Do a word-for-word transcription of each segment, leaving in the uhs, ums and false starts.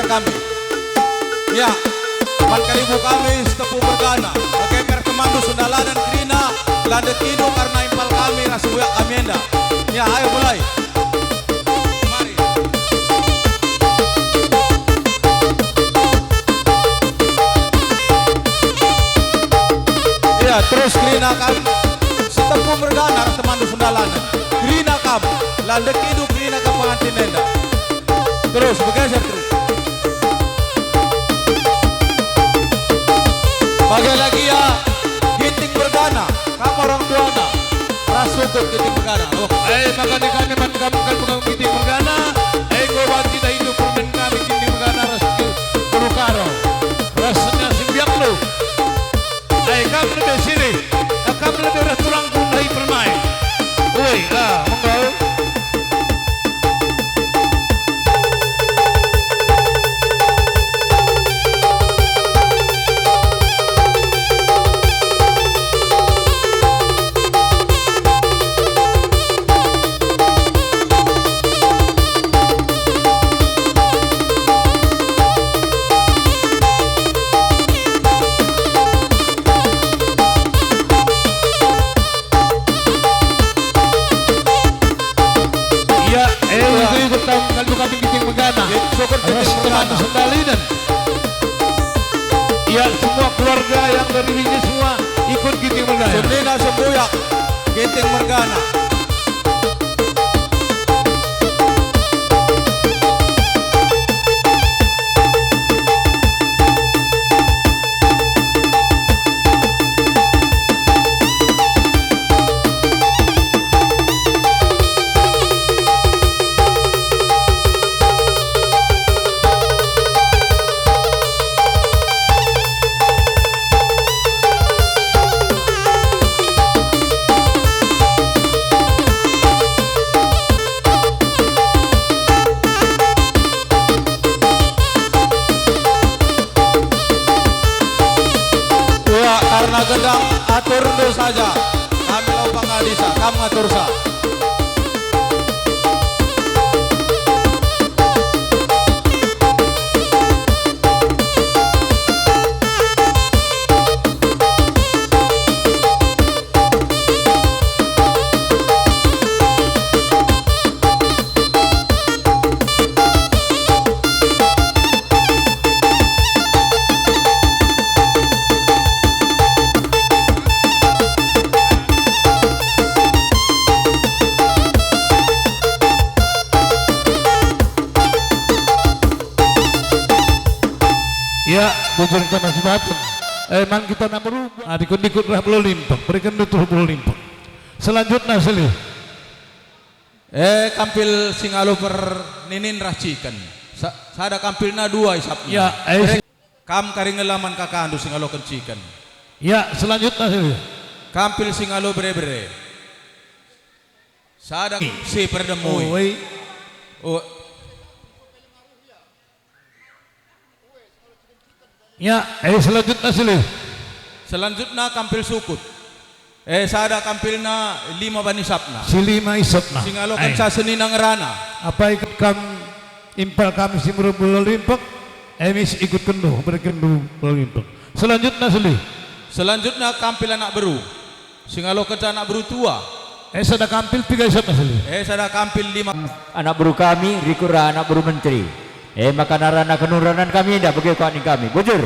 Kami. Ya, man kalimbubu kami Sitepu mergana. Bage pe temanndu sendalanen kerina, la ndek indu kerna impal kami ras buyak kami enda. Ya, ayo mulai. Mari. Ya, terus kerina kam Sitepu mergana ras temanndu sendalanen. Kerina kam, la ndek indu kerina kam pengantin enda. Terus, bergeser terus. Bage lagi ya, Ginting mergana, kam orang tuana, ras sukut Ginting mergana. Oh. Eh, maka ni kami man kam, kam, kam Ginting mergana, eh, enggo banci dahindu permen kami Ginting mergana ras Beru Karo, ras senina si biakndu. Eh, kam lebe sini, eh, kam lebe ras turangku ndahi permain. Ue, ah, mengko. Iya, eh, ikut-ikut kam, kam Ginting mergana. Iya, syukur Ginting mergana. Sendalanen. Iya, semua keluarga yang dari ini semua ikut Ginting mergana. Senina si buyak, Ginting mergana. Ua, karna gendang, aturndu saja. Kami lau pangadi sa, kam ngatur sa. Ya, bujur kita masih batin. Eh, man kita nak berubah. Ah, dikut-dikut rah Beru Limpek. Berikan dulu Beru Limpek. Selanjutnya, Sili. Eh, kampil si ngalo perninin rah ciken. Sa-, sada kampilna dua isapna. Ya, eh, Bere-, kam kari ngela man kakandu si ngaloken ciken. Ya, selanjutnya, Sili. Kampil si ngalo bere-bere. Sada si perdemui. Oh, woi. Oh. Ya, eh, selanjutnya, Sili. Selanjutna kampil sukut. Eh, sada kampilna lima ban isapna. Si lima isapna. Si ngaloken sa senina ngerana. Apai ikut kam impal kami si merumbul Beru Limpek, eh, mis ikut kendu, beriken Beru Limpek. Selanjutnya, Sili. Selanjutna kampil anak beru. Si ngalokenca anak beru tua. Eh, sada kampil piga isapna, Sili? Eh, sada kampil lima. Anak beru kami, rikut rah anak beru menteri. Eh, maka narana kenuranan kami enda bage kuat ning kami. Bujur.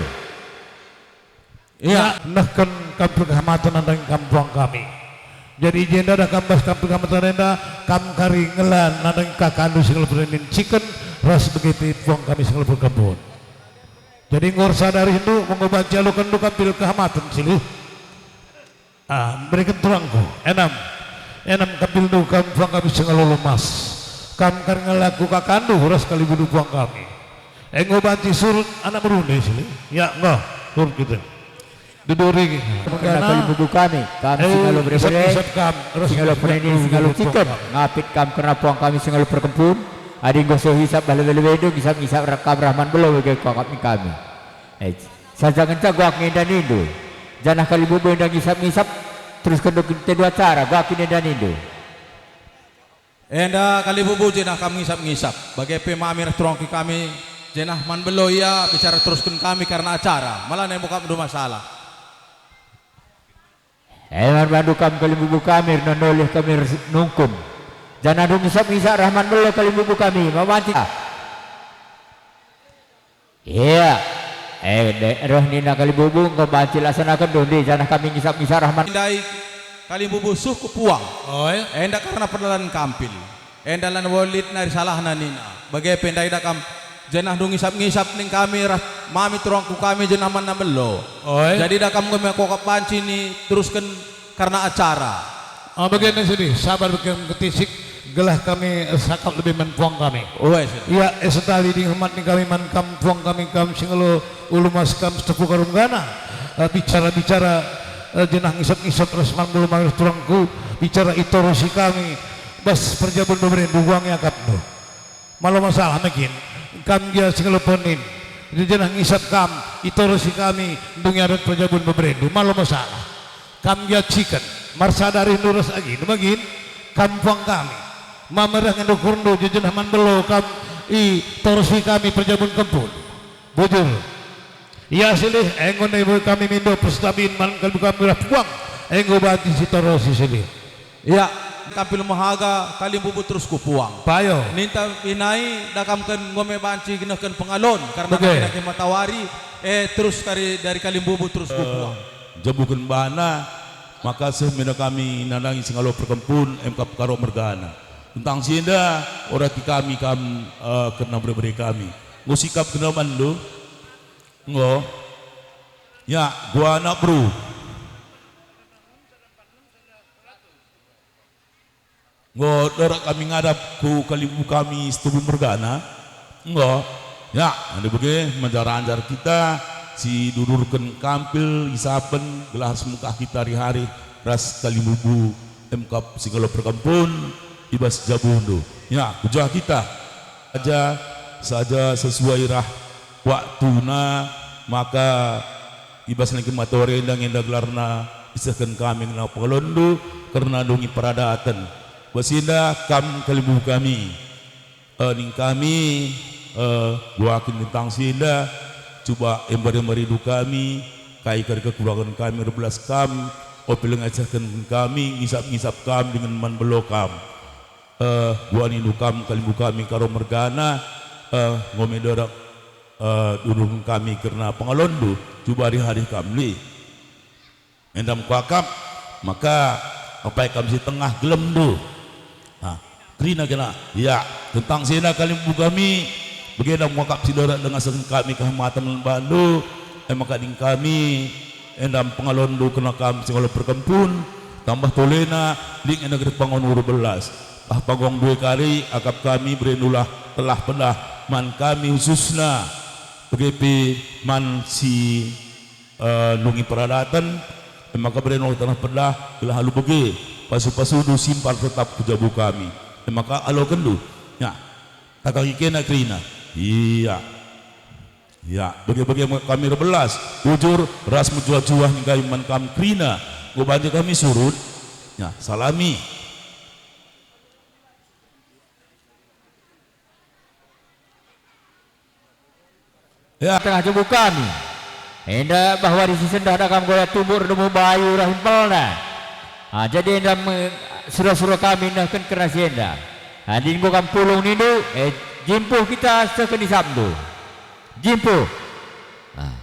Ia nehken kampil kehamaten nandangi kam puang kami. Jadi i jenda dah kam bas kampil kehamaten enda, kam kari ngela nandangi kakandu si ngelepen ciken ras bage pe puang kami si ngelepen kebun. Jadi enggo ersadari ndu mengubah jalukenndu kampil kehamaten, Sili. Ah, beriken turangku. Enam. Enam kampilndu kam puang kami si ngalo lemas. Kam kari ngelaku kakandu ras kalimbubu puang kami. Enggo banci surut anak berunde, Sili. Ya, enggo. Surut kita. Duduri. Kerna kalimbubu kami, kam si ngalo bere-bere, isap-isap kam, ras si ngalo pernenin, si ngalo ciken, ngapit kam kerna puang kami si ngalo perkempun. Adi enggo seh isap bah lebe-lebendu, ngisap-ngisap rah kam rah man belo bage kuakap kami. Eh, saja ngenca guak nge enda nindu. Janah kalimbubu enda ngisap-ngisap, terus kendu tendu acara, guak nge enda nindu. Enda kalimbubu janah kam ngisap-ngisap. Bage pe mami reh turangku kami, Jenah man belo ia bicara terusken kami kerna acara, malanai mukapndu masalah. E man bandu kam kalimbubu kami, erna nolih kami ras nungkun. Janah dung ngisap-ngisap reh man belo kalimbubu kami, mabanci. Ia, e, de, reh nina kalimbubu, enggo banci laksanaken doni, janah kami ngisap-ngisap reh man. Ndai kalimbubu suh ku puang. Oi. Enda kerna perdalan kampil. Enda lanai lit nari salahna nina, bage pe ndai da kam, jenah dung ngisap-ngisap ning kami reh mami turangku kami jenah man belo. Oi. Jadi da kam enggo me kuakap banci ni terusken kerna acara. Ah, bage nari sedih, sabar bage ketisik, gelah kami, eh, sakap lebe man puang kami. Oi, sedih. Ia, eh, setali dingen hormat ning kami man kam puang kami, kam si ngelo ulu mas kam setepu karum gana. Eh, bicara-bicara, eh, jenah ngisap-ngisap ras man belo mami turangku, bicara itorusi kami. Bas perjabun beberendu, uga ngiakapndu. Malo masalah me kin. Kam gia si ngelepenin. Janah ngisap kam, itorusi kami, ndungi adat perjabun beberendu. Malo masalah. Kam gia ciken, marsadari ndu ras agindu me kin. Kam puang kami. Mami reh nge ndukurndu, janah man belo kam itorusi kami perjabun kempun. Bujur. Ia silih, enggo ndai kami mindo persetabin man kalimbubu kami reh puang, enggo banci sitorusi silih. Ia, kampil mehaga kalimbubu terus ku puang. Payo. Ninta inai da kam ken enggo me banci nehken pengalon, kerna Bage. Nahke matawari, eh, terus kari dari kalimbubu terus ku puang. Jabuken bana, maka seh me da kami nandangi si ngalo perkempun, em kap karo mergana. Tentang si enda, orati kami kam, eh, kerna bere-bere kami. Enggo sikap kena bandu? Enggo. Ya, gua anak beru. Enggo, dorak kami ngadap ku kalimbubu kami setubu mergana. Enggo. Ya, adi bage, manjar-anjar kita si dururken kampil isapen gelah semukah kita hari-hari ras kalimbubu emkap si ngalo perkempun i bas jabundu. Ya, kujuah kita. Saja, saja sesuai rah waktuna, maka i bas nangkin matore enda nge enda gelarna isehken kami ngenang pengalonndu kerna ndungi peradaten. Bas enda kam kalimbubu kami, eh, ning kami, eh, guakin tentang si enda, cuba ember-emberindu kami, kai kari kekurangen kami erbelas kam, ope langa isehken kami, ngisap-ngisap kam dingen man belo kam. Eh, guanindu kam kalimbubu kami karo mergana, eh, enggo me dorak, eh, durung kami kerna pengalonndu, cuba arih-arih kam li. Enda mekuakap, maka apai kam si tengah gelemndu. Ha, kerina kena. Ya, tentang si enda kalimbubu kami, bage enda mekuakap si dorak dengasen kami kehormaten man bandu, e maka ning kami, enda pengalonndu kerna kam si ngalo perkempun, tambah tolena, ling enda geri pangon uru belas. Ah, pagong due kari akap kami, berendulah telah pedah man kami khususna, bage pe man si, eh, ndungi peradaten, e maka berendulah telah pedah, gelah alu bage, pasu-pasundu simpar tetap ku jabu kami. E maka alokenndu, ya, takaki kena kerina. Iya. Ya, bage-bage me kami erbelas, bujur, ras mejuah-juah ning kami man kam kerina, enggo banci kami surut. Ya, salami. Ya. Tengah jabu kami. Enda bah wari si sendah da kam goya tumbuk erdemu bayu rah impelna. Ah, jadi enda me-, sura-sura kami nehken kerna si enda. Adi enggo kam pulung nindu, eh, jimpuh kita seh ken isapndu. Jimpuh. Ah.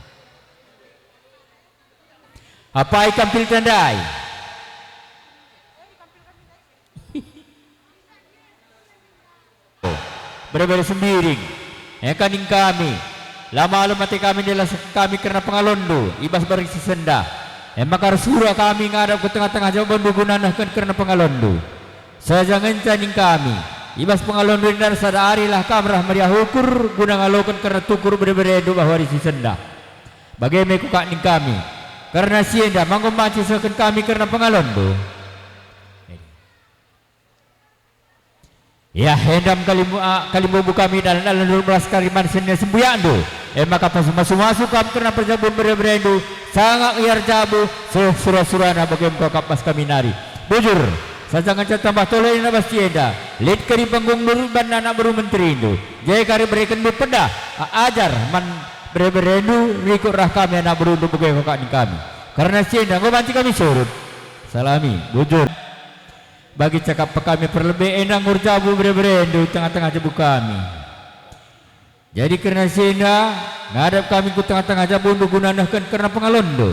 Apai kam pilih tandai? Bere-bere Sembiring, engka ning kami, la malem ate kami ndelas kami kerna pengalonndu i bas bari si sendah. E maka ersura kami ngadap ku tengah-tengah jabundu guna nehken kerna pengalonndu. Saja ngenca ning kami, i bas pengalonndu enda sada arilah kam rah meriah ukur guna ngaloken kerna tukur bere-berendu bah wari si sendah. Bage me kuakap ning kami, kerna si enda ma enggo banci sehken kami kerna pengalonndu. Ya, enda me kalimbu-, a, kalimbubu kami dalan-dalan dua belas kari man senina sembuyakndu. E maka pasu-, masu-masu kam kerna perjabun bere-berendu, sanga ia erjabu, seh sura-surana bage me kuakap bas kami nari. Bujur, Saja ngenca tambah tole enda bas si enda, lit kari panggung nurut ban anak beru menterindu, je kari berekenndu pedah, a-, ajar man bere-berendu rikut reh kami anak berundu bage kok ning kami. Kerna si enda enggo banci kami surut. Salami, bujur. Bagi cakap pe kami perlebe enda enggo erjabu bere-berendu tengah-tengah jabu kami. Jadi kerna si enda, ngadap kami ku tengah-tengah jabundu guna nehken kerna pengalonndu.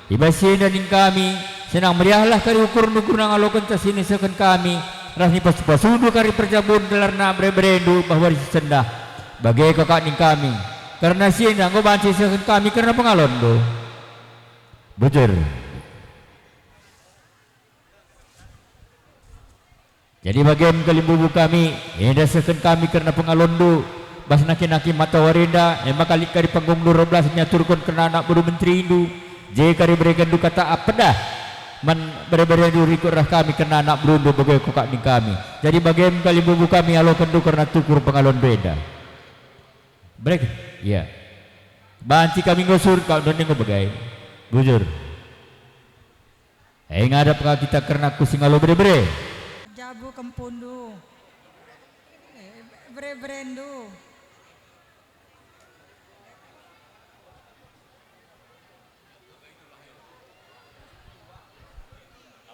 I bas si enda ning kami, senang meriahlah kari ukurndu guna ngalokenca si nisehken kami, ras ni pasu-pasundu kari perjabun gelarna bere-berendu bah wari si sendah. Bage kok ning kami, kerna si enda enggo banci isehken kami kerna pengalonndu. Bujur. Jadi bagem kalimbubu kami, enda sehken kami kerna pengalonndu, bas naki-naki matawari enda, e maka lit kari panggungndu ras niaturken kerna anak beru menterindu, je kari berekenndu kata pedah man bere-berendu rikut reh kami kerna anak berundu bage kok ning kami. Jadi bagem kalimbubu kami alokenndu kerna tukur pengalonndu enda. Bereken? Iya. Banci kami enggo surut kap ndoni enggo bage. Bujur. E ngadap ka kita kerna ku si ngalo bere-bere. Jabu kempundu. Eh, bere-berendu.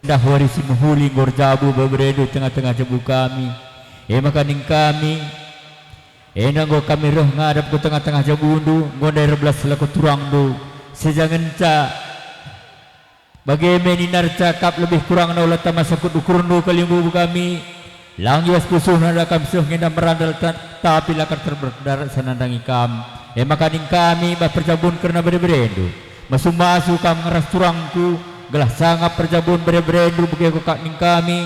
Dah wari si mehuli enggo erjabu bere-berendu tengah-tengah jabu kami. E maka ning kami, enda enggo kami reh ngadap ku tengah-tengah jabundu, enggo ndai erbelas selaku turangndu. Seja ngenca. Bage me nina ercakap lebih kurangna ola tama sangkut ukurndu kalimbubu kami. Lang i bas pusuhna la kam seh ngenda merandal ta-, tapi la kam terberdarat nandangi kam. E maka ning kami bas perjabun kerna bere-berendu. Masu-masu kam ngeras turangku, gelah sangap perjabun bere-berendu bage kok ning kami.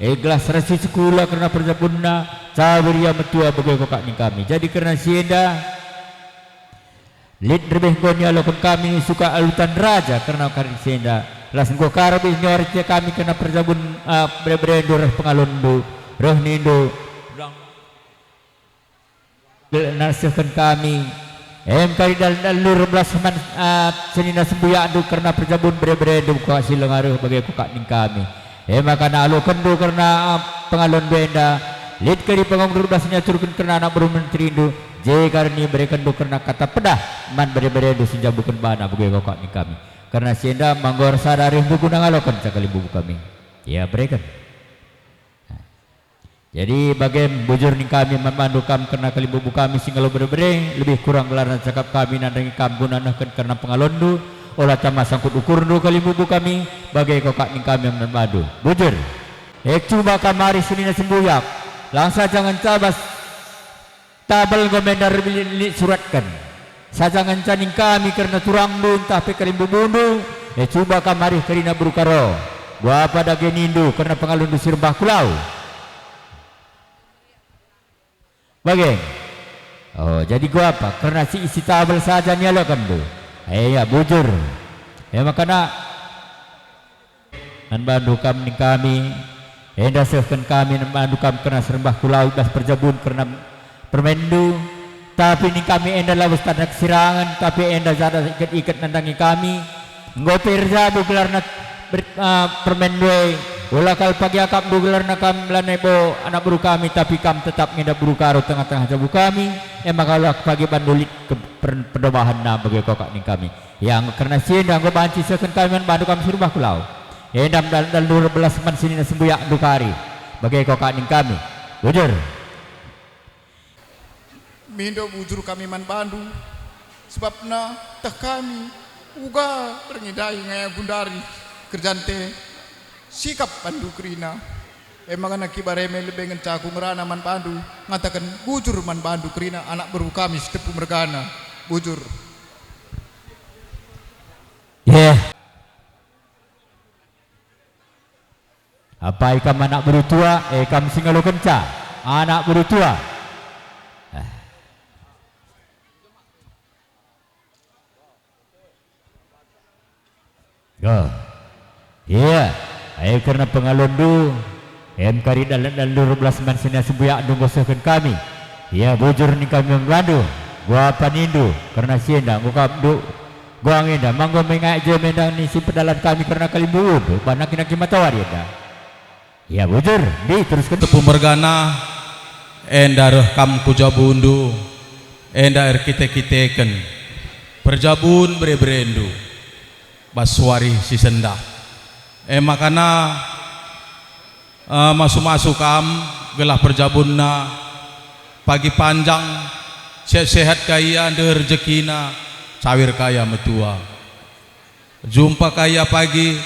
E gelah serasi sekula kerna perjabunna, cabe ia metua bage kok ning kami. Jadi kerna si enda, Lit nderbih enggo nialoken kami suka alutan raja kerna kari si enda, ras enggo ka rbih niorca kami kerna perjabun, ah, bere-berendu ras pengalonndu, reh nindu, nasehken kami, em kari dal-, dalu erbelas man, ah, senina sembuyakndu kerna perjabun bere-berendu kuak si langa reh bage kuak ning kami. E maka nalokenndu kerna, ah, pengalonndu enda, lit kari panggung erbelas niaturken kerna anak beru menterindu, je kari ni berekenndu kerna kata pedah man bere-berendu si njabuken bana bage kok ning kami. Kerna si enda maka enggo ersada arihndu guna ngalokenca kalimbubu kami. Ia bereken. Jadi bagem bujur ning kami man bandu kam kerna kalimbubu kami si ngalo bere-bere, lebih kurang gelarna cakap kami nandangi kam guna nehken kerna pengalonndu, ola tama sangkut ukurndu kalimbubu kami, bage kok ning kami man bandu. Bujur. E cuba kam arih senina sembuyak, lang saja ngenca bas tabel enggo me ndai erbilik-bilik suratken. Saja ngenca ning kami kerna turangndu ntah pe kalimbubundu, e cuba kam arih kerina beru Karo. Kuga pe dage nindu kerna pengalonndu si rembah ku lau. Bage. Oh, jadi kuga pe kerna si isi tabel saja nialokenndu. E, ia bujur. E maka na, man bandu kam ning kami, enda sehken kami man bandu kam kerna si rembah ku lau i bas perjabun kerna permainndu, tapi ning kami enda labo tanda kesirangen, tapi enda sada iket-iket nandangi kami. Enggo pe erjabu gelarna ber-, ah, permainndu e, ola kal pagi akapndu gelarna kam lanai bo anak beru kami, tapi kam tetap nge ndai beru Karo tengah-tengah jabu kami, e maka ola pagi bandu lit ke per-, perdobahenna bage kok ning kami. Ia enggo kerna si enda enggo banci sehken kami man bandu kam si rembah ku lau. Enda mendal-, dalu erbelas man senina sembuyakndu kari. Bage kok ning kami. Bujur. Mindo bujur kami man bandu, sebabna teh kami, uga berngi ndai ngaya gundari kerjante sikap bandu kerina. E maka na kibar e me lebe ngenca aku ngerana man bandu, ngataken bujur man bandu kerina anak beru kami si tepu mergana. Bujur. Ye. Apai kam anak beru tua, e kam si ngalokenca, anak beru tua. Eh. Go. Ia, ai kerna pengalonndu, em kari dalan-dalan dua belas man senina sembuyakndu nggo sehken kami. Ia bujur ning kami man bandu, kuga pe nindu, kerna si enda enggo kam ndu, kuga enda, ma enggo mengaik je mendang ni si pedalan kami kerna kalimbubundu, bas naki-naki matawari enda. Ya, bujur, diterusken. Tepu mergana, enda reh kam ku jabundu, enda erkite-kiteken perjabun bere-berendu bas wari si sendah. E makana, eh, masu-masu kam gelah perjabunna pagi panjang, sehat-sehat ka ia, ndeher rejekina, cawir ka ia metua. Jumpa ka ia pagi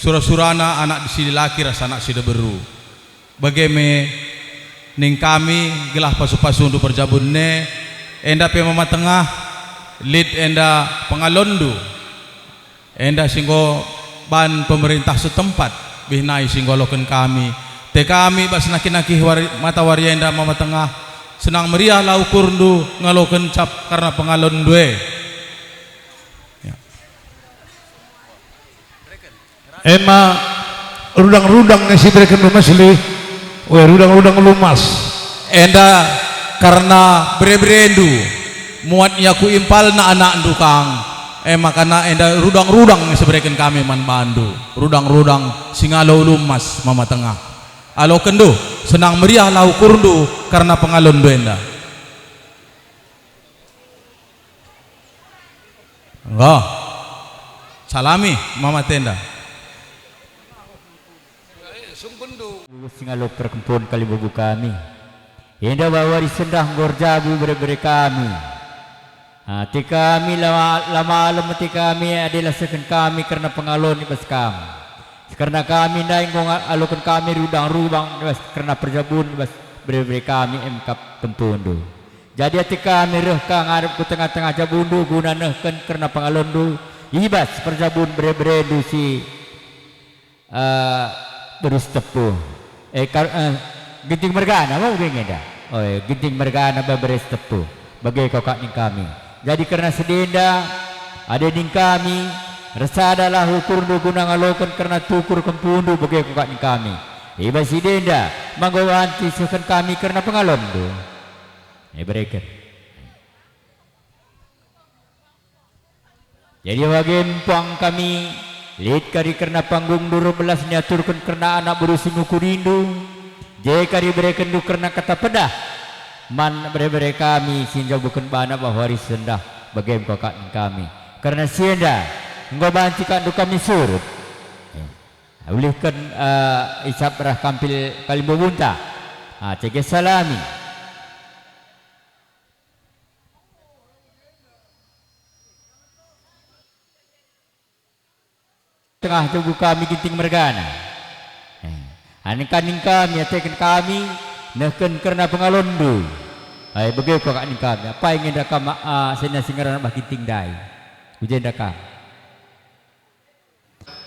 sura-surana anak si dilaki ras anak si diberu. Bage me ning kami gelah pasu-pasundu perjabun e, enda pe Mama Tengah, lit enda pengalonndu. Enda si enggo ban pemerintah setempat, bih nai si enggo aloken kami. Te kami bas naki-naki wari, matawari enda Mama Tengah, senang meriahlah ukurndu ngaloken cap kerna pengalonndu e. Ya. Ema rudang-rudang nge si bereken lumas li, we rudang-rudang lumas. Enda kerna bere-berendu, muat ia ku impalna anakndu kang. E makana enda rudang-rudang nge si bereken kami man bandu, rudang-rudang si ngalo lumas Mama Tengah. Alokenndu, senang meriahlah ukurndu kerna pengalonndu enda. Enggo. Salami, Mama Tenda. Sungkundu. Singalo perkempun kalimbubu kami. Enda bahwa wari sendah enggo erjabu bere-bere kami. Ate kami la, la malem ate kami, adi la sehken kami kerna pengalon i bas kam. Kerna kami ndai enggo nga-, aloken kami rudang-rudang i bas kerna perjabun i bas bere-bere kami, emkap kempundu. Jadi ate kami reh ka ngadep ku tengah-tengah jabundu guna nehken kerna pengalonndu i bas perjabun bere-berendu si, eh, beru Sitepu. Eh, kar-, eh, Ginting mergana, mau benge enda? Oh, eh, Ginting mergana bebere Sitepu. Bage kal kak ning kami. Jadi kerna si enda, adi ning kami, ersadalah ukurndu guna ngaloken kerna tukur kempundu, bage kal kak ning kami. I bas si enda, ma enggo banci sehken kami kerna pengalonndu. Ibereken. Jadi bage mpuang kami, lit kari kerna panggungndu erbelas niaturken kerna anak beru si ngukurindu, je kari berekenndu kerna kata pedah man bere-bere kami si njabuken bana bah wari sendah, bage me kal kak ning kami. Kerna si enda, enggo banci kakndu kami surut. Eh, ulihken, eh, isap rah kampil kalimbubunta. Ah, cege salami. Tengah tubuh kami Ginting mergana. Eh, aning kaning kami, ateken kami, nehken kerna pengalonndu. Ai, bage kal kak ning kami, apai nge enda kam, ah, sena si ngerana bah Ginting ndai. Uje enda kam.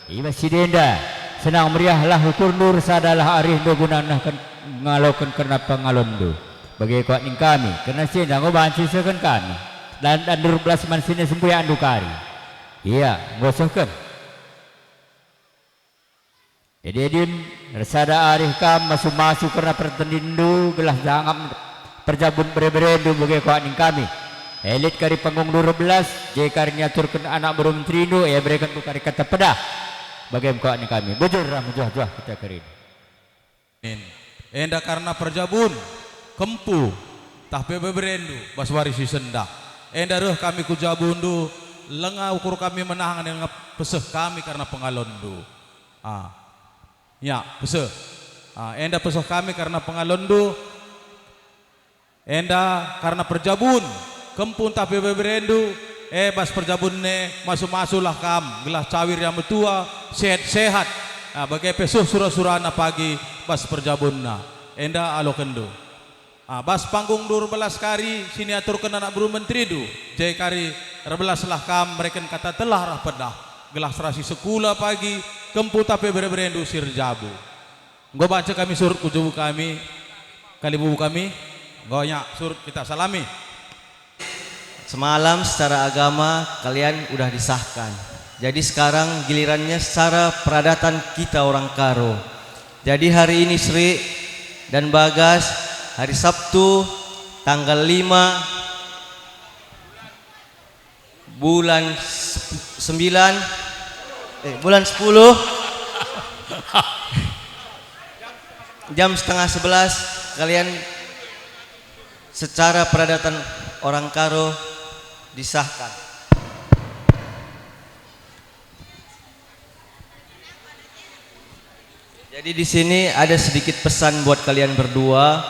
I bas si enda, senang meriahlah ukurndu, ersadalah arihndu guna nehken ngaloken kerna pengalonndu. Bage kal kak ning kami, kerna si enda enggo banci sehken kami. Dan, dan erbelas man sine sempuyakndu kari. Ia, enggo sehken. Jadi adin, ersada arih kam masu-masu kerna pertendinndu, gelah jangap perjabun bere-berendu bage kal kak ning kami. E lit kari panggungndu erbelas, je kari niaturken anak beru menterindu, e berekenndu kari kata pedah. Bage me kal kak ning kami. Bujur ras mejuah-juah kita kerin. Amin. Enda kerna perjabun, kempu, tah pe bere-berendu, bas wari si sendah. Enda reh kami ku jabundu, langa ukur kami menahang, langa peseh kami kerna pengalonndu. Ah. Ya, peseh. Ah, enda peseh kami kerna pengalonndu, enda kerna perjabun, kempu ntah pe bere-berendu, e bas perjabun e masu-masulah kam, gelah cawir ia metua, sehat-sehat. Ah, bage pe seh sura-surana pagi bas perjabunna. Enda alokenndu. Ah, bas panggungndu erbelas kari si niaturken anak beru menterindu, je kari erbelaslah kam mereken kata telah ras pedah, gelah serasi sekula pagi, kempu ntah pe bere-berendu si erjabu. Enggo banci kami surut ku jabundu kami, kalimbubu kami, enggo nyak surut kita salami. Semalam secara agama kalian udah disahkan. Jadi sekarang gilirannya secara peradatan kita orang Karo. Jadi hari ini Sri dan Bagas, hari Sabtu tanggal lima bulan sep-, sembilan, eh, bulan sepuluh. Jam setengah sebelas, kalian secara peradaban orang Karo disahkan. Jadi, di sini ada sedikit pesan buat kalian berdua.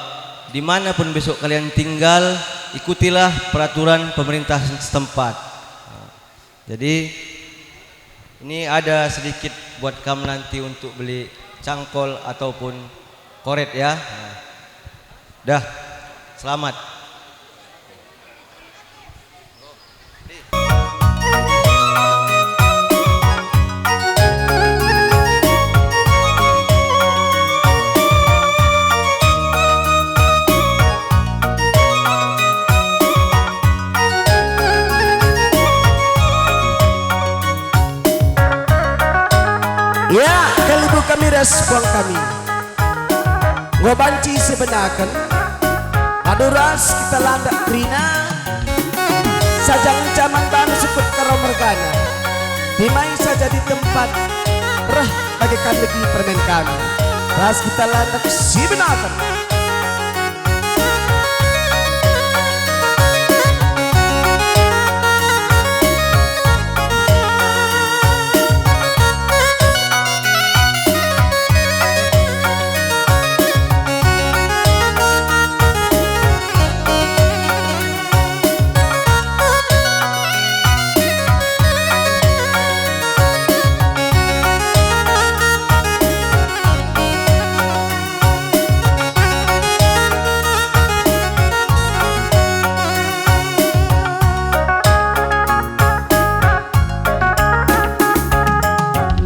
Dimanapun besok kalian tinggal, ikutilah peraturan pemerintah setempat. Jadi, ini ada sedikit buat kamu nanti untuk beli cangkol ataupun koret, ya. Nah. Dah, selamat. Ya, kalimbubu kami ras puang kami. Enggo banci sibenaken, padu ras kita landak kerina, saja ngenca man bandu sukut Karo mergana. Dimai saja di tempat, reh bage kan legi permen kami. Ras kita landak sibenaken.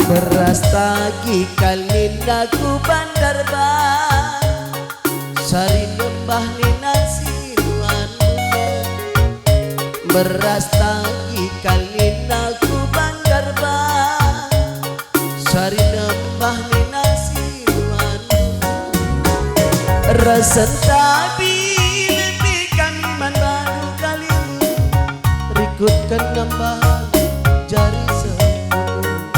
Beras tagi kal ninna ku Banjar Bas, sari nembah ninna si nuan. Beras tagi kal ninna ku Banjar Bas, sari nembah ninna si nuan. Resen tabi lebe kami man bandu kalimbubu, rikutken nembah jari sempulung.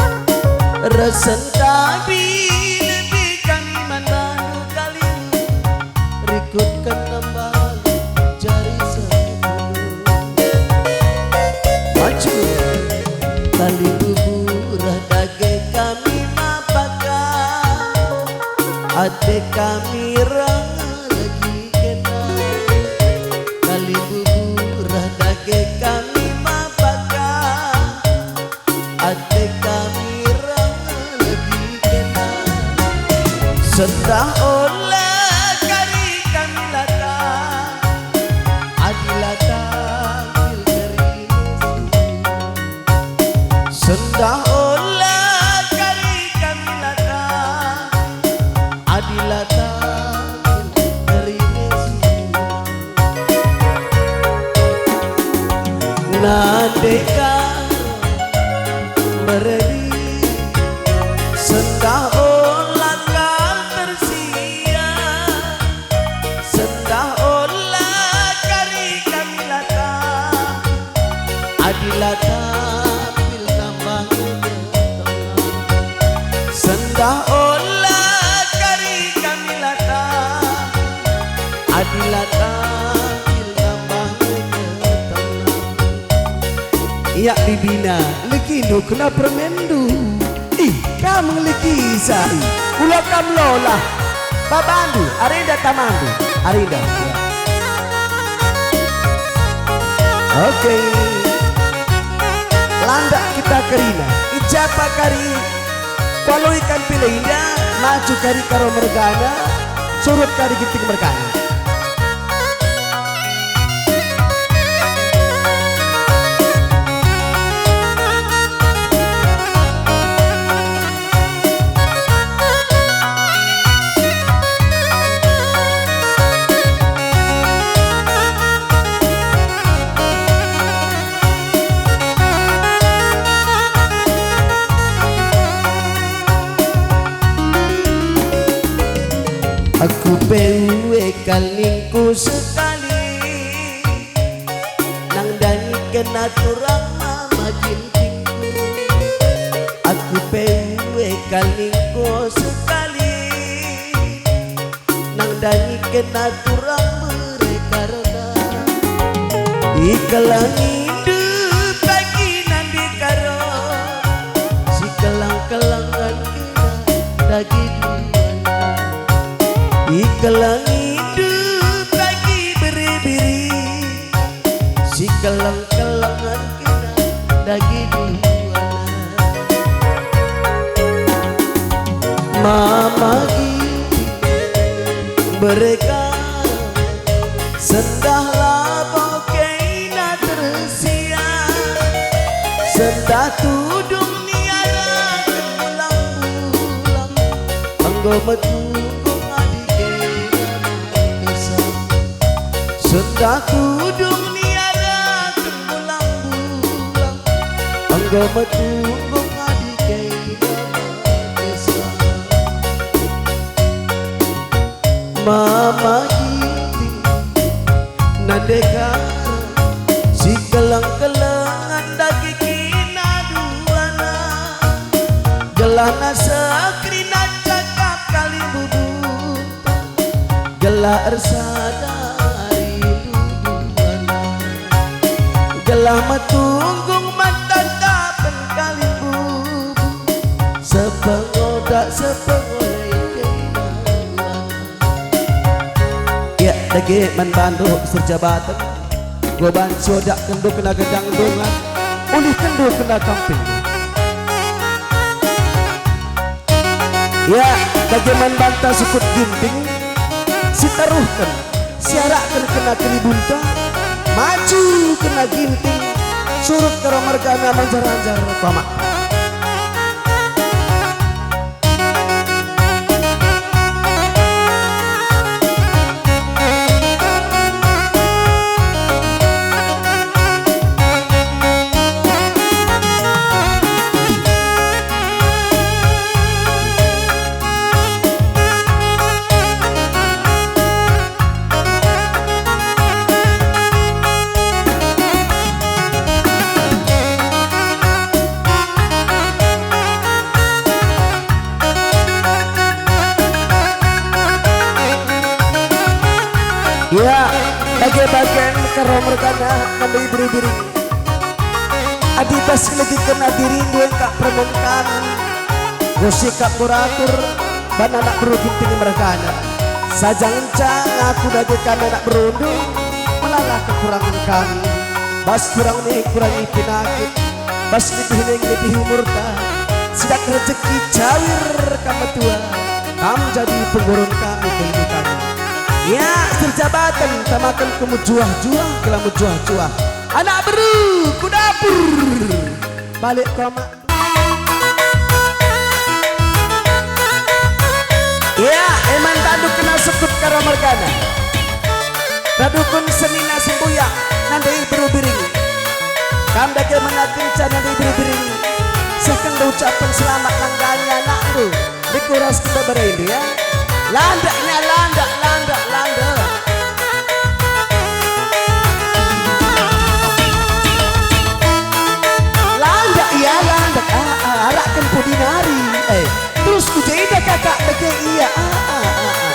Resen tabi lebe kami man bandu kalimbubu, rikutken nembah jari sempulung. Maju. Kalimbubu reh dage kami mapaka, ate kami reh legi kena. Kalimbubu reh dage kami mapaka, ate kami reh legi kena. Sendah ola kari kami lata, adi lata pil kari. Sendah ola kari kami lata, adi lata pil kari. Nande ka berdi, sendah ola kal tersia, sendah ola kari kami lata, adi lata pil nambah nge. Sendah ola kari kami lata, adi lata pil nambah nge. Ia bibina, legindu kena permenndu. Ih, kam ngelegi sari. Ula kam lolah. Babandu, arenda tamandu, arenda. Oke. Landak kita kerina. I ja pe kari kualoiken pila enda, maju kari Karo mergana, surut kari Ginting mergana. Aku pe ue kal ningku sekali, nandangiken atur mama Gintingku. Aku pe ue kal ningku sekali, Dangi kena turang mereka rena. Ikelengindu bagi nande karo, si keleng-kelengen kena dage duana. Ikelengindu bagi biri-biri, si keleng-kelengen kena dage duana. Mama Ginting mereka sendah labo kena tersiang, sendah tudung niaraken bulang-bulang, enggo metunggung adi kena kesah. Sendah tudung niaraken bulang-bulang, enggo metunggung adi kena kesah. Mama Ginting nande karo, si keleng-kelengen dage kena duana, gelah nasa kerina cakap kalimbubu. Gelah ersada rindu duana, gelah metunggung man tatapen kalimbubu, sepengoda sepengole kena. Ya, dage man bandu si erjabaten. Enggo banci odakkenndu kena gedang dongan, ulihkenndu kena kamping. Ya, dage man banta sukut Ginting, si taruhken, si arakken kena keribunta, maju kena Ginting, surut Karo mergana manjar-anjar pamak. Ya, bage-bagen Karo mergana nande biri-biri. Adi bas ngenegiken dirindu engkah permen kami, enggo sikap kuratur, ban anak beru Ginting mergana. Saja ngenca ngaku dage kami anak berundu, melala kekurangen kami. Bas kurang ning kurangi penakit, bas lebih ning lebih umurta. Sidak rejeki cawir kam metua, kam jadi penggurun kami, kelengi kami. Ya, si erjabaten, tamaken ku mejuah-juah, gelah mejuah-juah. Anak beru, ku dapur. Balik koma. Ya, e man bandu kena sukut Karo mergana. Radu dukun senina sembuyak, nande beru biring. Kam dage menakenca nande beru biring. Sehken ucapen selamat nandangi anakndu. Dikuras kita berendu, ya. Landak, ya, landak, landak, landak. Landak, ya, landak. Ah, ah, arakken pudi nari. Eh, terus ku jenda kakak bage ia. Ah, ah, ah, ah.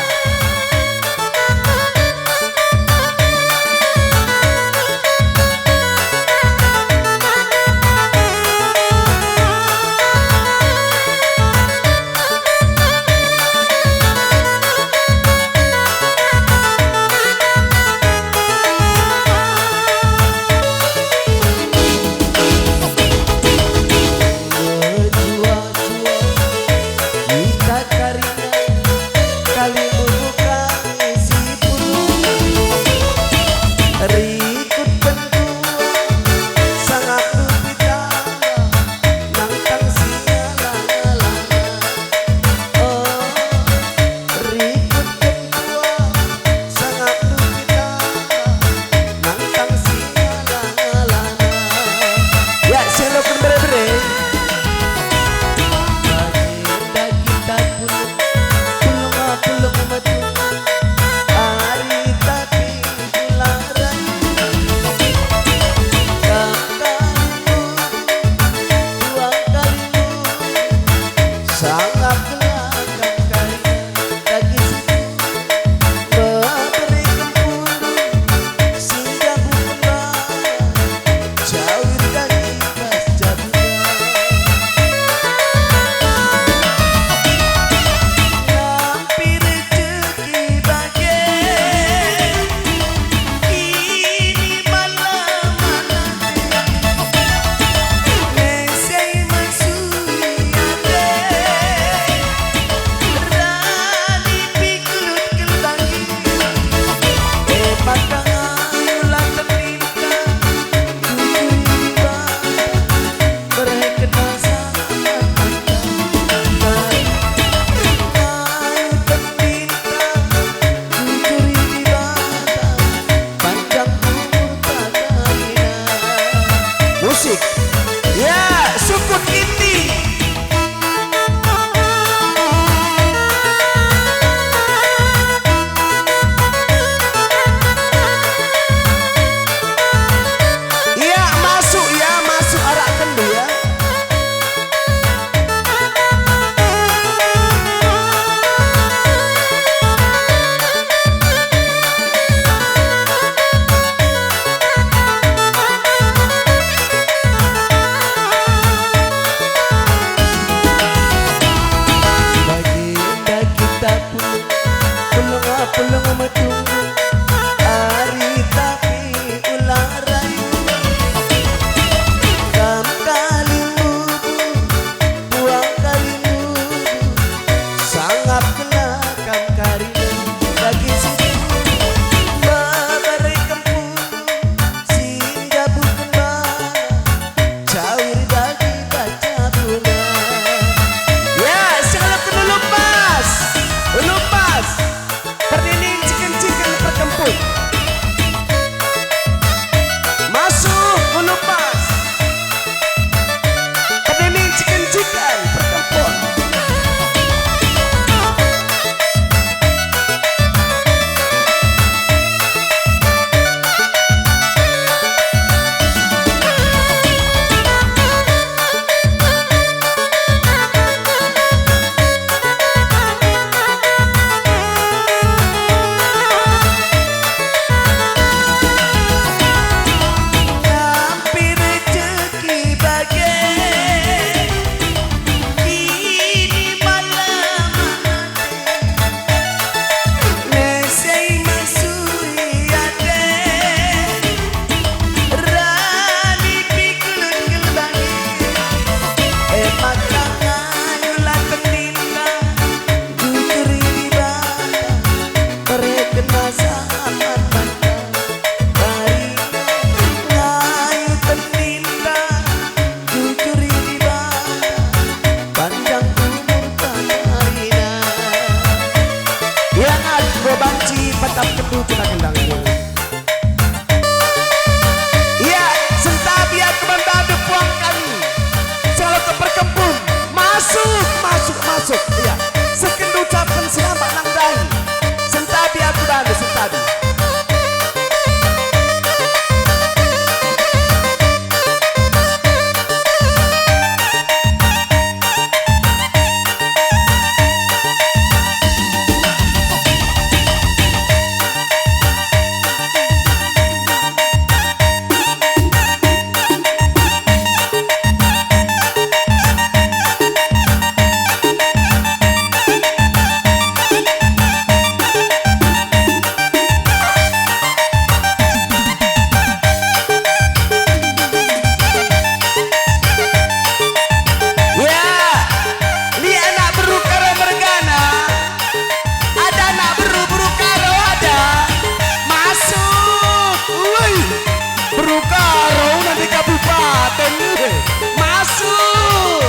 Kita gendang dulu. Iya, sentabi aku man banta puang kami. Selalu ke perkempun. Masuk, masuk, masuk. Iya. Seken ucapken selamat nang ndai. Sentabi aku bandu, sentabi. Ya, lit anak beru Karo mergana. Ada anak beru, beru Karo ada. Masuk. Woi, beru Karo nanti kabupaten. Masuk.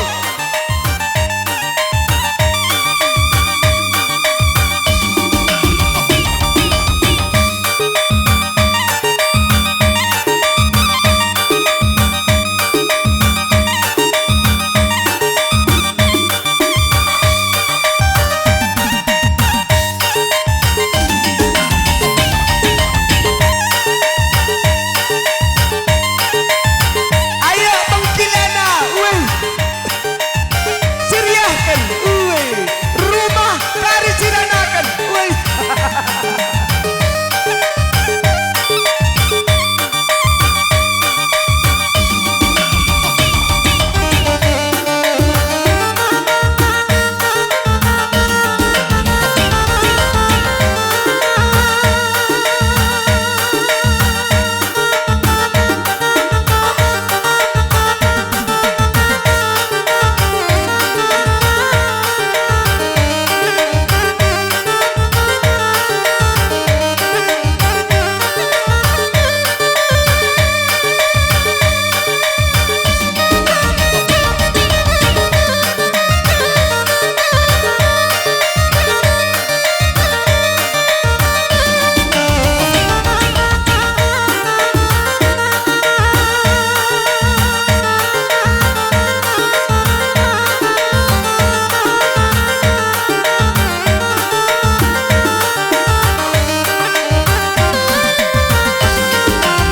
Ayo, bengkilana, weh. Siriahken, weh. Rumah kari siranaken, weh.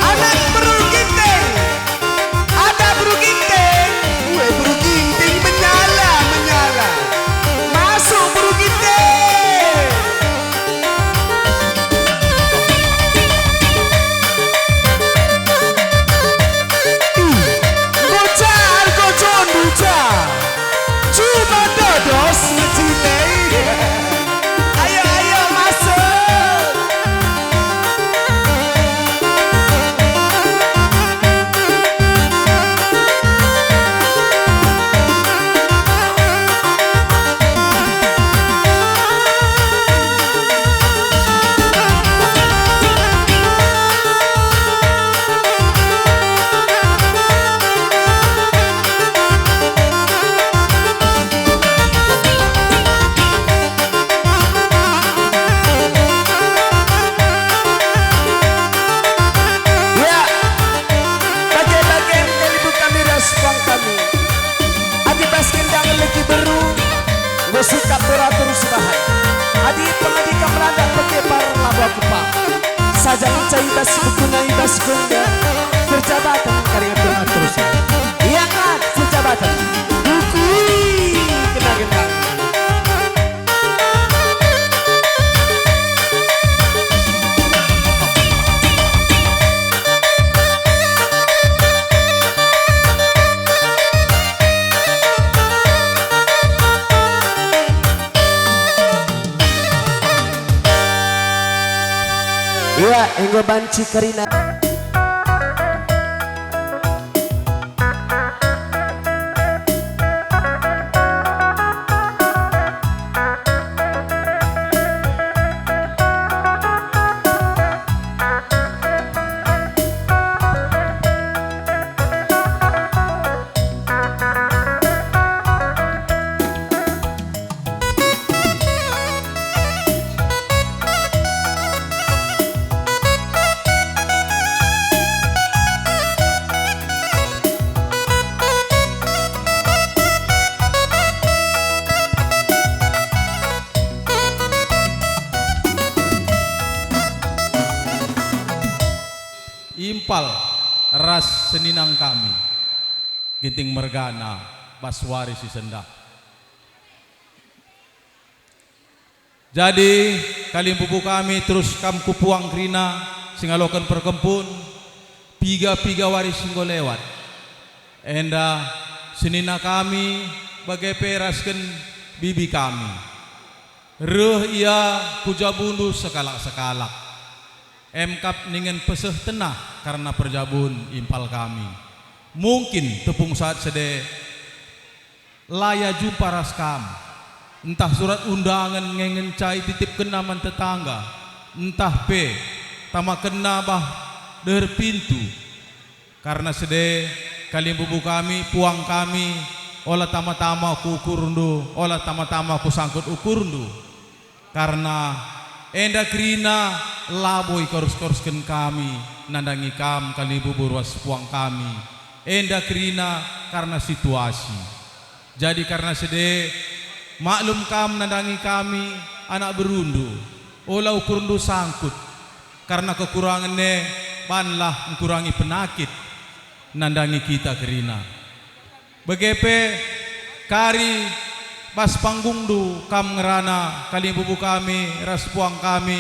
Anak beru Ginting. Ada beru Ginting. Weh, beru Ginting menyala, menyala. Masuk beru Ginting. Ih, bocah argo jondu ja. Cuma dodos ngecite. Ayo, ayo, masuk. Ya, bage-bagen kalibukan miras puang kami. Adi bas gendang legi beru, enggo sikap beratur sebahan. Adi pengadi kam landak pekepar labo aku paham. Saja ngenca i bas bukuna i bas gongga, perjabaten kari ngatur-ngatur. Ia kan perjabaten. Bukui kena gendang. Ia enggo banci kerina. Pal ras senina kami, Ginting mergana, bas wari si sendah. Jadi, kalimbubu kami terus kam kupuang kerina si ngaloken perkempun, piga-piga wari si enggo lewat. Enda senina kami bage pe rasken bibi kami. Reh ia ku jabundu sekalak-sekalak. Emkap ningen peseh tenah karna perjabun impal kami. Mungkin tepung saat sede la ia jumpa ras kam. Ntah surat undangen nge ngenca ititipkenna man tetangga, ntah pe tamakenna bah deher pintu. Karna sede, kalimbubu kami, puang kami, ola tama-tama ku ukurndu, ola tama-tama ku sangkut ukurndu. Karna enda kerina labo ikorus-korusken kami nandangi kam kalimbubu ras puang kami. Enda kerina karna situasi. Jadi karna sede, maklum kam nandangi kami, anak berundu, ola ukurndu sangkut, karna kekurangen e banlah engkurangi penakit nandangi kita kerina. Bage pe kari bas panggungndu kam ngerana kalimbubu kami ras puang kami,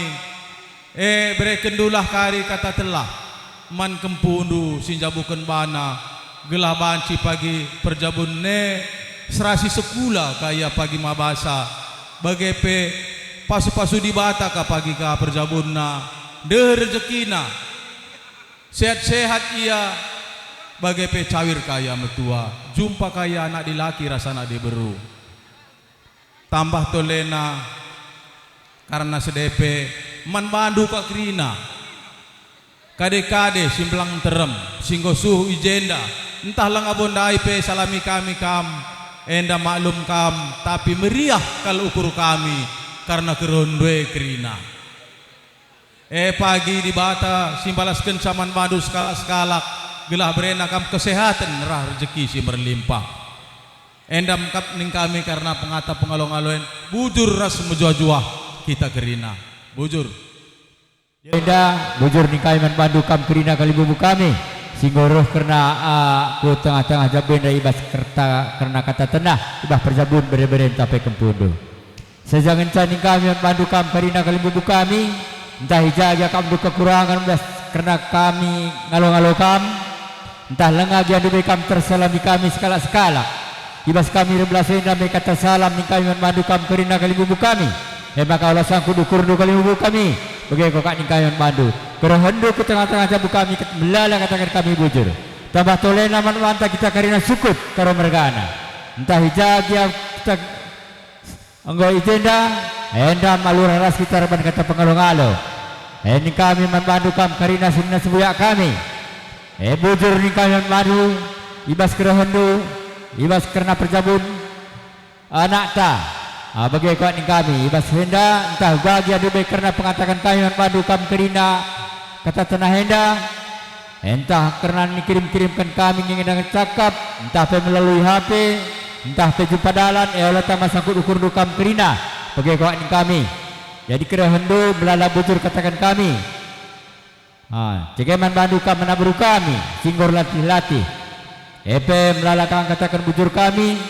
e, berekendulah kari kata telah man kempundu si njabuken bana, gelah banci pagi perjabun e serasi sekula ka ia pagi mabasa, bage pe pasu-pasu Dibata ka pagi ka perjabunna, deher rejekina. Sehat-sehat ia, bage pe cawir ka ia metua, jumpa ka ia anak dilaki ras anak diberu. Tambah tolena, karna sede pe man bandu ka kerina. Kade-kade si mbelang nterem, si enggo suh i jenda, ntah langa bo ndai pe salami kami kam, enda maklum kam, tapi meriah kal ukur kami karna kerehendu e kerina. E pagi Dibata si mbalaskenca man bandu sekalak-sekalak, gelah berena kam kesehaten ras rejeki si merlimpah. Enda mekap ning kami kerna pengata pengalo-ngalo en, bujur ras mejuah-juah kita kerina. Bujur. Enda bujur ning kami man bandu kam kerina kalimbubu kami, si enggo reh kerna, ah, ku tengah-tengah jabu enda i bas kerta, kerna kata tenah, i bas perjabun bere-bere ntah pe kempundu. Saja ngenca ning kami man bandu kam kerina kalimbubu kami, ntah i ja gia kam ndu kekurangen bas kerna kami ngalo-ngalo kam, ntah langa gia ndube kam tersalami kami sekalak-sekalak. I bas kami erbelas enda me kata salam ning kami man bandu kam kerina kalimbubu kami. E maka ola sangkut ukurndu kalimbubu kami, bage kal kap ning kami man bandu. Kerehenndu ku tengah-tengah jabu kami, ket-, melala kataken kami bujur. Tambah tolena man banta kita kerina sukut Karo mergana. Ntah i ja gia kita Enggo i jenda, enda malura ras kita erban kata pengalo-ngalo. E ning kami man bandu kam kerina senina sembuyak kami. E bujur ning kami man bandu, i bas kerehenndu, i bas kerna perjabun anakta. Ah, bage kap ning kami, i bas enda, ntah bagi ndube kerna pengataken kami man bandu kam kerina kata tenah enda. Ntah kerna nikirim-kirimken kami ngendangen cakap, ntah pe melalui H P, ntah pe jumpa dalan, e ola tama sangkut ukurndu kam kerina, bage kap ning kami. Jadi kerehenndu melala bujur kataken kami. Ah, cege man bandu kam anak beru kami, si enggo erlatih-latih. E pe melala kam kataken bujur kami,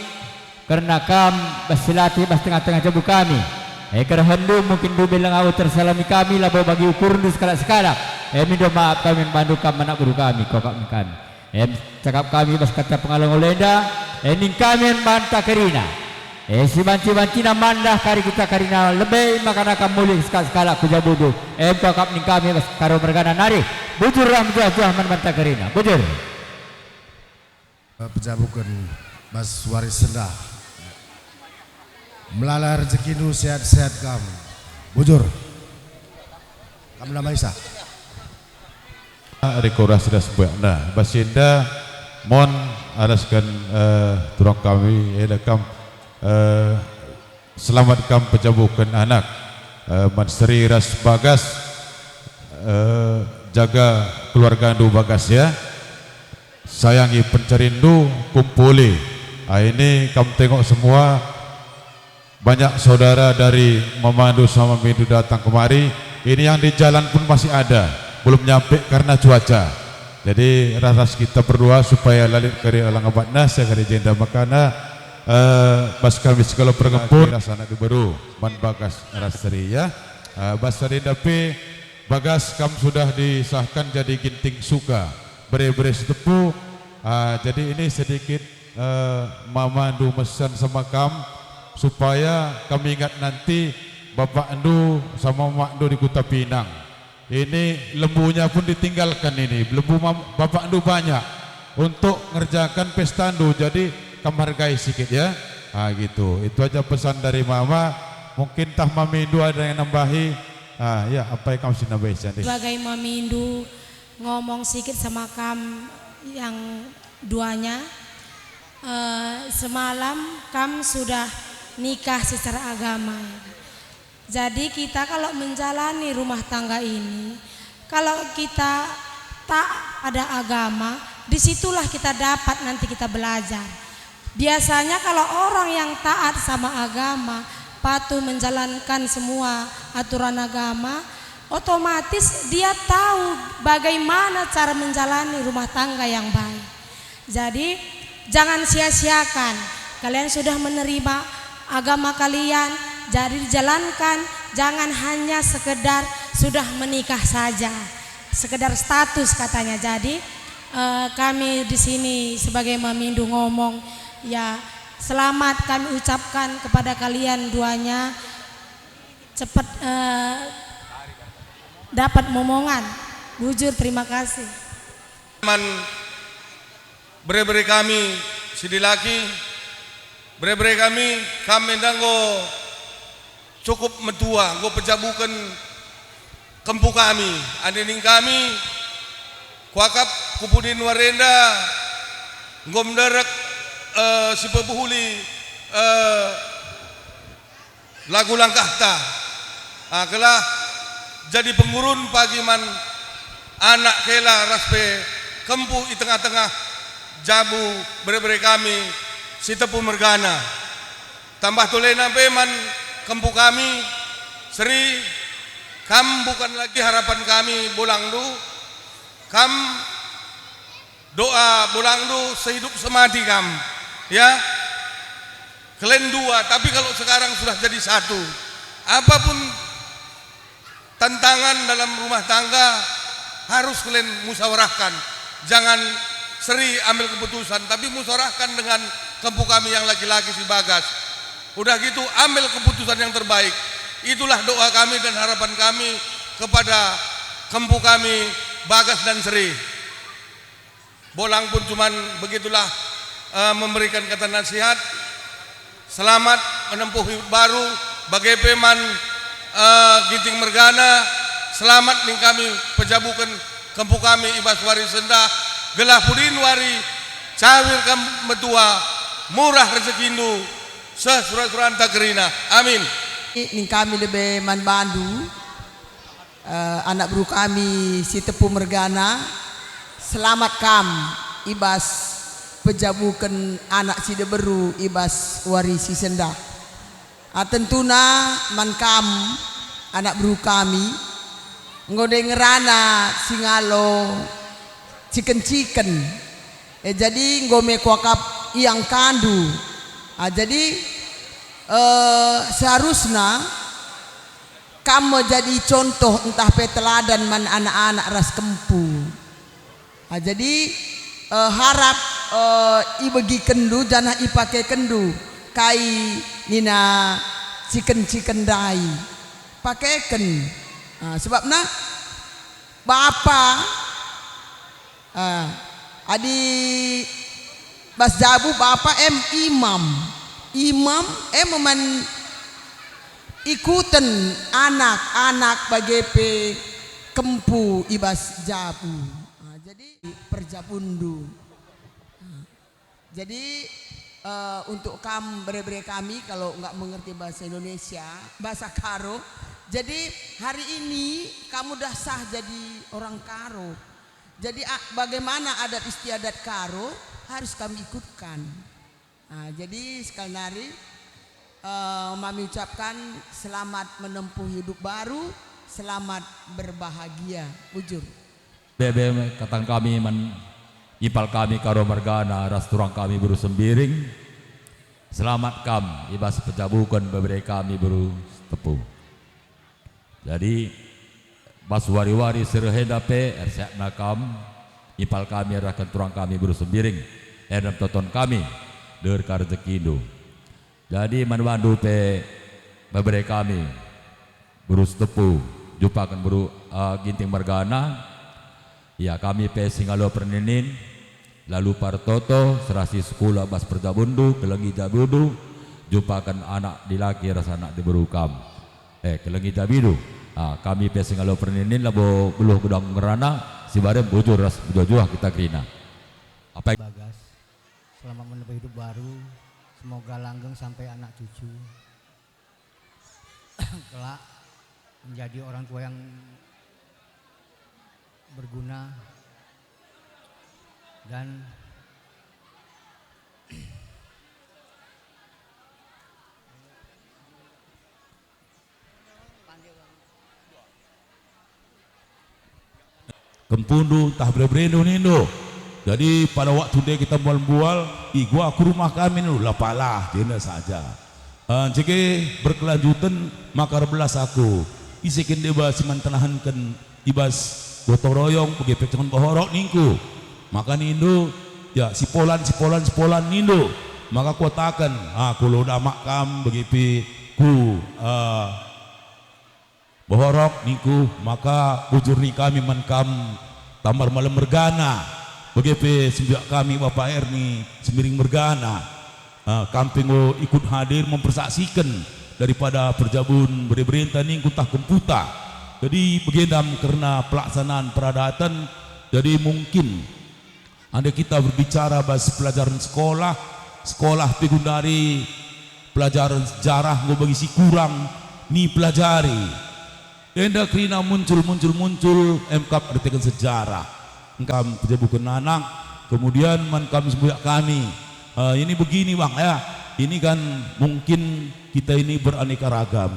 kerna kam bas si latih bas tengah-tengah jabu kami. E kerehenndu mungkin ndube langa tersalami kami labo bagi ukurndu sekalak-sekalak. E mindo maap kami man bandu kam anak beru kami, kap ning kami. E cakap kami bas kata pengalo-ngalo enda, e ning kami man banta kerina. E sibanci-bancina mandah kari kita kerina lebe maka kam mulih sekalak-sekalak ku jabundu. E kap ning kami bas Karo mergana nari. Bujur ras mejuah-juah man banta kerina. Bujur. Pejabuken bas wari sendah. Melala rejekindu, sehat-sehat kam. Bujur. Kam nama Isa? Dekorasi ras buakna. Bas enda mon alasken, eh, turang kami, enda kam, eh, Selamat kam pejabuken anak, eh, man Seri ras Bagas, eh, jaga keluargandu Bagas ya. Sayangi pencerinndu, kumpuli. Ah, ini kam tengok semua, banyak saudara dari mamandu sama mindu datang kemari. Ini yang di jalan pun masih ada, belum nyampe karena cuaca. Jadi ras-ras kita berdua supaya la lit kari alang abatna sekari jenda makana, eh, bas kami sekalo perngempun ras anak diberu man Bagas ras Seri ya. Eh, bas Seri ndapi Bagas kam sudah disahkan jadi ginting suka bere-bere Sitepu. Ah, jadi ini sedikit, eh, mamandu mesan sama kam supaya kami ingat nanti bapakndu sama makndu di Kuta Pinang. Ini lembunya pun ditinggalkan ini. Lembu mam-, bapakndu banyak untuk ngerjakan pestandu, jadi kam hargai sikit ya. Ah, gitu. Itu aja pesan dari mama. Mungkin tah mamindu ada yang nambahi. Ah, ya, apa yang kamu sih nambahi, Sandi? Sebagai mamindu, ngomong sikit sama kam yang duanya. Eh, semalam kam sudah nikah secara agama. Jadi kita kalau menjalani rumah tangga ini, kalau kita taat pada agama, disitulah kita dapat nanti kita belajar. Biasanya kalau orang yang taat sama agama, patuh menjalankan semua aturan agama, otomatis dia tahu bagaimana cara menjalani rumah tangga yang baik. Jadi, jangan sia-siakan. Kalian sudah menerima agama kalian, jadi dijalankan, jangan hanya sekedar sudah menikah saja, sekedar status katanya. Jadi, eh, kami di sini sebagai mamindu ngomong, ya, selamat kami ucapkan kepada kalian duanya, cepat, eh, dapat momongan. Bujur, terima kasih. Man bere-bere kami si dilaki, bere-bere kami, kam enda enggo cukup metua, enggo pejabuken kempu kami. Adi ning kami, kuakap ku pudin wari enda enggo menderek, eh, si pebuhuli, eh, lagu langkahta. Ah, gelah jadi pengurun pagi man anak kela ras pe kempu i tengah-tengah jabu bere-bere kami Sitepu mergana. Tambah tulena pe man kempu kami, Seri, kam bukan lagi harapan kami, bolangndu, kam doa bolangndu sehidup semati kam, ya. Kalian dua, tapi kalau sekarang sudah jadi satu, apapun tantangan dalam rumah tangga harus kalian musyawarahkan. Jangan Seri ambil keputusan, tapi musyawarahkan dengan kempu kami yang laki-laki si Bagas. Udah gitu, ambil keputusan yang terbaik. Itulah doa kami dan harapan kami kepada kempu kami, Bagas dan Seri. Bolang pun cuman begitulah, eh, memberikan kata nasihat. Selamat menempuh hidup baru, bage pe man, eh, Ginting mergana. Selamat ning kami pejabuken kempu kami i bas wari sendah, gelah pudin wari cawir kam metua, murah rejekindu, seh sura-suranta kerina. Amin. Ning kami lebe man bandu, eh, anak beru kami Sitepu mergana, selamat kam i bas pejabuken anak si diberu i bas wari si sendah. Ah, tentuna man kam, anak beru kami, enggo ndengerana si ngalo ciken-ciken. Eh, jadi enggo me kuakap iangkandu. Ah, jadi, eh, seharusna kam me jadi contoh ntah pe teladan man anak-anak ras kempu. Ah, jadi, eh, harap, eh, ibegikenndu janah ipakekenndu kai nina ciken-ciken ndai. Pakeken. Ah, sebabna bapa, ah, adi bas jabu bapa em imam. Imam em man ikuten anak-anak bage pe kempu i bas jabu. Ah, jadi perjabunndu. Ah, jadi, eh, untuk kam bere-bere kami kalau nggak mengerti bahasa Indonesia, bahasa Karo, jadi hari ini kamu dah sah jadi orang Karo. Jadi, a-, bagaimana adat istiadat Karo harus kami ikutkan. Nah, jadi sekali nari, eh, mami ucapkan selamat menempuh hidup baru, selamat berbahagia. Bujur. Bebe katan kami man impal kami Karo mergana ras turang kami beru Sembiring. Selamat kam i bas pejabuken bebere kami beru Tepu. Jadi, bas wari-wari si reh enda pe erseakna kam impal kami arahken turang kami beru Sembiring, enda toton kami, deher ka rejekindu. Jadi, man bandu pe bebere kami, beru Sitepu, jumpaken beru, eh, Ginting mergana, ia kami pe si ngalo perninin, lalu partoto, serasi sekula bas perjabunndu, kelengi jabindu, jumpaken anak dilaki ras anak diberu kam. Eh, kelengi jabindu. Ah, kami pe si ngalo perninin labo beluh gedang ngerana, si barem bujur ras mejuah-juah kita kerina. Apa Bagas, selamat menempuh hidup baru. Semoga langgeng sampai anak cucu. Kelak menjadi orang tua yang berguna dan Kempundu ntah bere-berendu nindu. Jadi pada waktu ndai kita mbual-mbual, i gua ku rumah kami nindu, la palah, jenda saja. Eh, ncege berkelanjuten maka erbelas aku. Ise kin deba si man tenahenken i bas gotong royong, bage pe cakap Bohorok ningku. Maka nindu, ya, si Polan, si Polan, si Polan nindu. Maka kuataken, ah, kulo damak kam bage pe ku, eh, Bohorok ningku, maka bujur ni kami man kam Tambar Malem mergana, bage pe sembiak kami Bapa Erni Sembiring mergana. Ah, kam pe enggo ikut hadir mempersaksiken daripada perjabun bere-berenta ningku ntah kemputa. Jadi, begendam kerna pelaksanaan peradaten, jadi mungkin ande kita berbicara bas pelajaran sekolah, sekolah pe gundari pelajaran sejarah enggo bagi si kurang nipelajari. Enda kerina muncul, muncul, muncul, em kap erkiteken sejarah. Engkam pejabuken anak, kemudian man kam sembuyak kami. Eh, ini begini, Bang, ya. Ini kan mungkin kita ini beraneka ragam.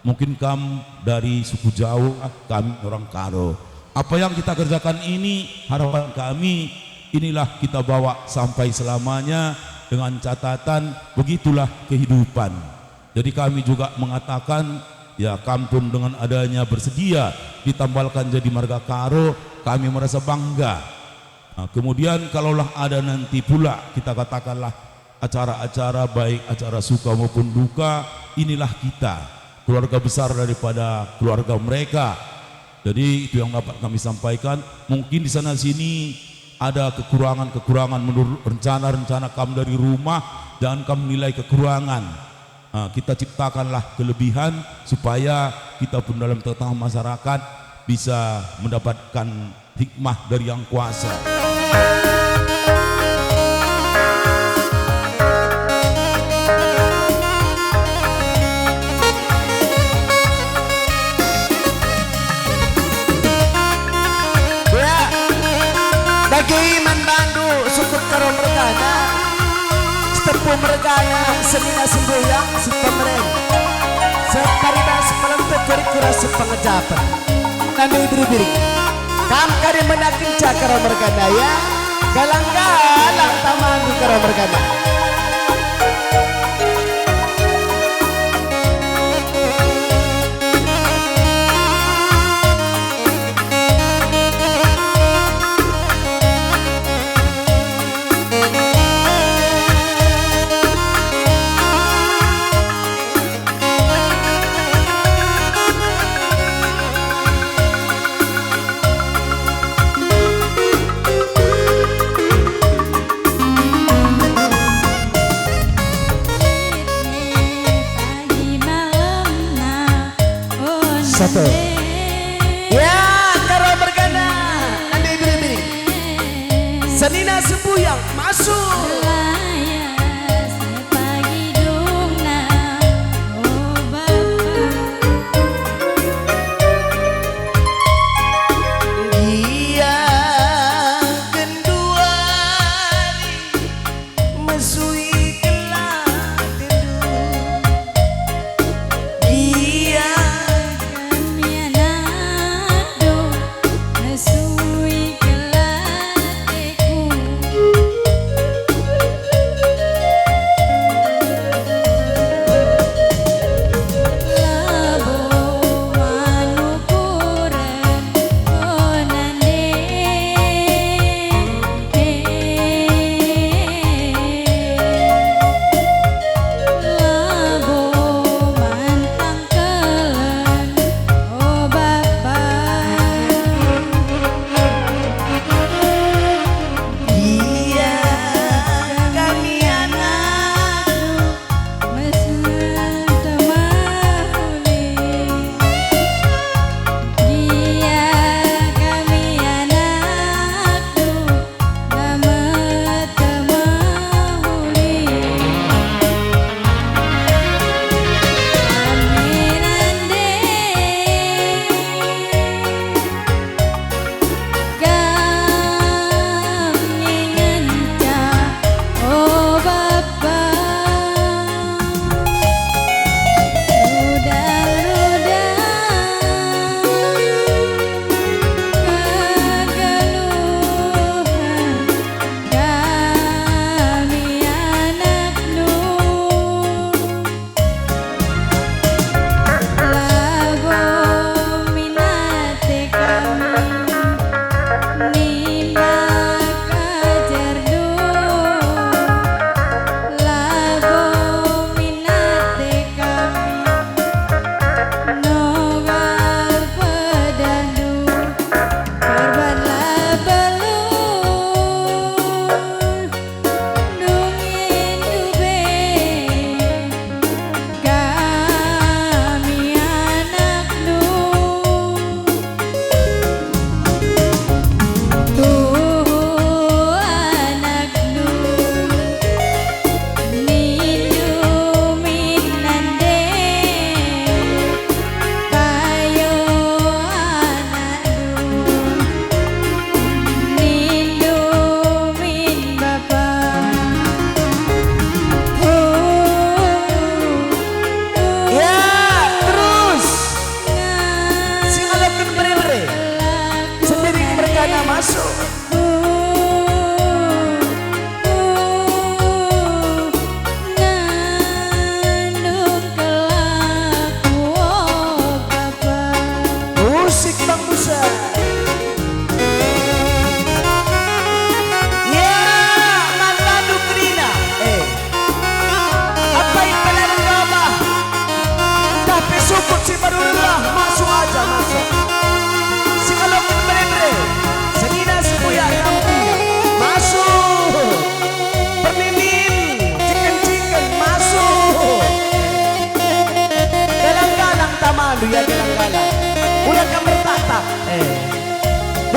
Mungkin kam dari suku Jawa, kami orang Karo. Apa yang kita kerjakan ini, harapan kami, inilah kita bawa sampai selamanya dengan catatan, begitulah kehidupan. Jadi kami juga mengatakan, ya, kam pun dengan adanya bersedia ditambalkan jadi marga Karo, kami merasa bangga. Nah, kemudian kalaulah ada nanti pula, kita katakanlah, acara-acara, baik acara suka maupun duka, inilah kita, keluarga besar daripada keluarga mereka. Jadi, itu yang dapat kami sampaikan. Mungkin di sana sini ada kekurangan-kekurangan menurut rencana-rencana kam dari rumah, jangan kam nilai kekurangan. Ah, kita ciptakanlah kelebihan supaya kita pun dalam tengah-tengah masyarakat bisa mendapatkan hikmah dari Yang Kuasa. Ya, bagi man bandu sukut Karo mergana, Sitepu mergana, senina sembuyak, si pemeren. Separiba sepelentuk kira-kira sepengejapen. Nami biri-biri. Kam kari menakenca Karo mergana, ya? Galang-galang tamandu Karo mergana. Satu. Ya, Karo mergana, ande biri-biri. Senina sembuyak masuk. Ia genduari mesui gelah dendu. Ia kemianado mesui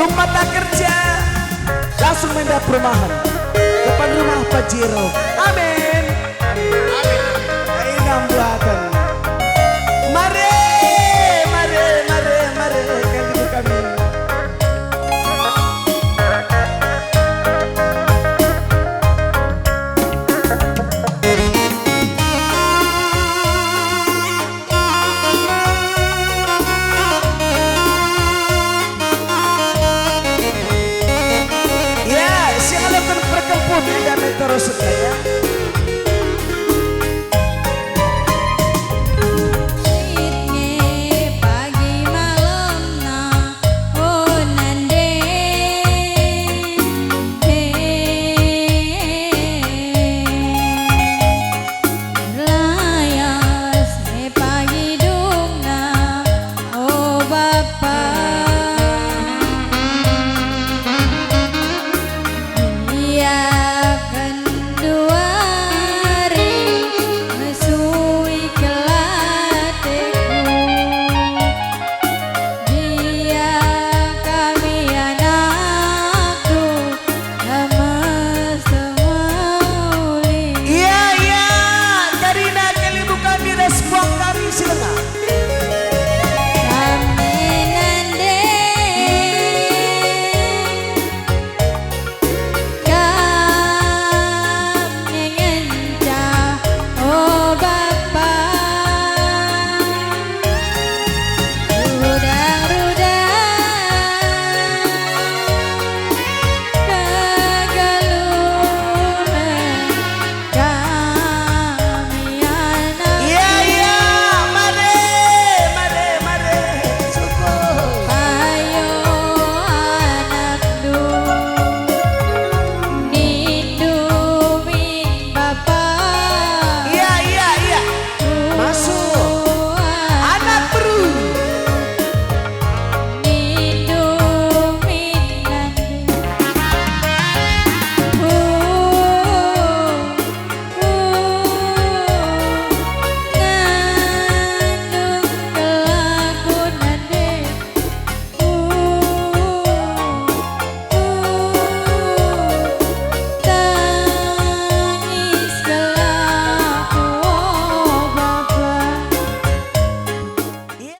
Tung mata kerja, langsung menda perumahan. Depan rumah Pajero. Ame